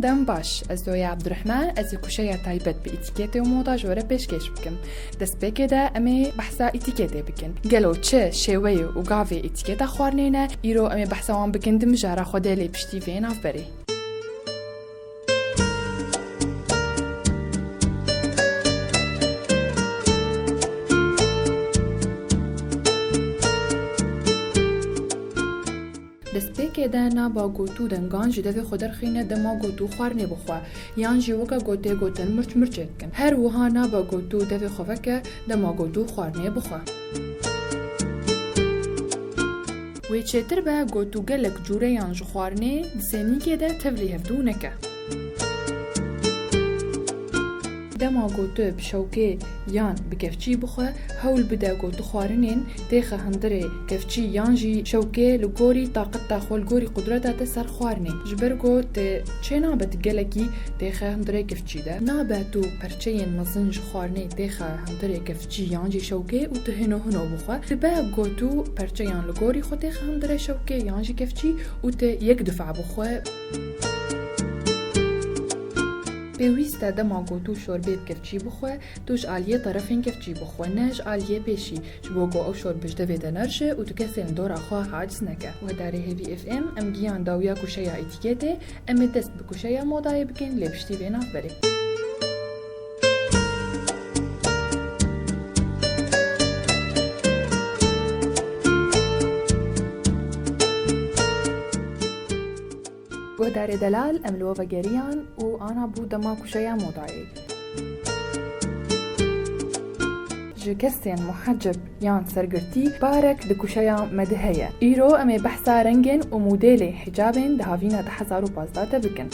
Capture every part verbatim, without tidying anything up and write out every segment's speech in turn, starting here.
Dem baş, ez Zoya Abdurrahman, ez ê kuşeya taybet bi etîketê û moda ji we re pêşkêş bikim. Destpêkê de em ê behsa etîketê bikin. Gelo çi şêweyê û gavê etîketa xwarinê ne, îro em ê behsa wan bikin di mijara xwe de lê piştî vê navberê. Destpêkê de naba gotû dengan ji devê xwe derxîne dema gotû xwarinê bixwe, yan jî weke gotê gotin mirç mirçê dikin. Her wiha naba gotû devê xwe veke dema gotû xwarinê bixwe. Wê çêtir be gotû gelek cûreyan ji xwarinê di sênîkê de tevlî hevdû neke. Dema gotu bi şewkê yan bi kevçî bixwe, hewl bide gotu xwarinên têxe hundirê kevçî yan jî şewkê li gorî taqeta xwe, li gorî qudreta te ser xwarinê. Ji ber ku te çênabe tu gelekî têxe hundirê kevçî de. Nabe tu perçeyên mezin ji xwarinê têxe hundirê kevçî yan jî şewkê û tu hino hino bixwe. Dibe gotu perçeyan li gorî xwe têxe hundirê şewkê yan jî kevçî û tu yek duf'a bixwe. Pêwîst e dema gotû şorbê bi kevçî bixwe, tu ji aliyê terefên kevçî bixwe, ne ji aliyê pêşî, ji bo ku ew şorbe ji devê te nerije û tu kesên li dora xwe haciz neke. Guhdarê Hêvî F M, em giyan dawiya kuşeya etîketê, em ê dest bi kuşeya modayê bikin, lê piştî vê navberê. Guhdarê delal, em li we vegeriyan û ana bû dema kuşeya modayê. Ji kesên muhecib yan sergirtî barek di kuşeya me de heye. Îro em ê behsa rengên û modêlê hicabên di havîna du hezar û pazdeh de bikin.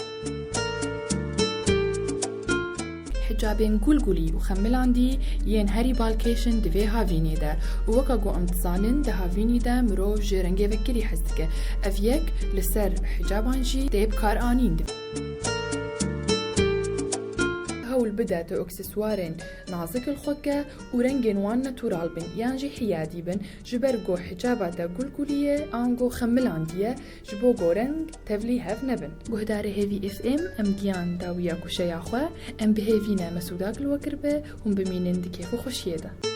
Hicabên gulgulî û xemilandî yên herî balkêş in di vê havînê de û weke ku em dizanin di havînî de mirov ji rengê vekirî hez dike. Ev yek li ser hicaban jî tê bikaranîn. Hewl bide tu akseswarên nazik li xwe ke û rengên wan natural bin yan jî hiyadî bin, ji ber ku hicaba te gulgulî ye ango xemilandî ye, ji bo ku reng tevlî hev nebin. Guhdarê Hêvî F M, em giyan dawiya kuşeya xwe, em bi hêvî ne mesûdak li we kiribe, hûn bimînin di kêf û xweşiyê de.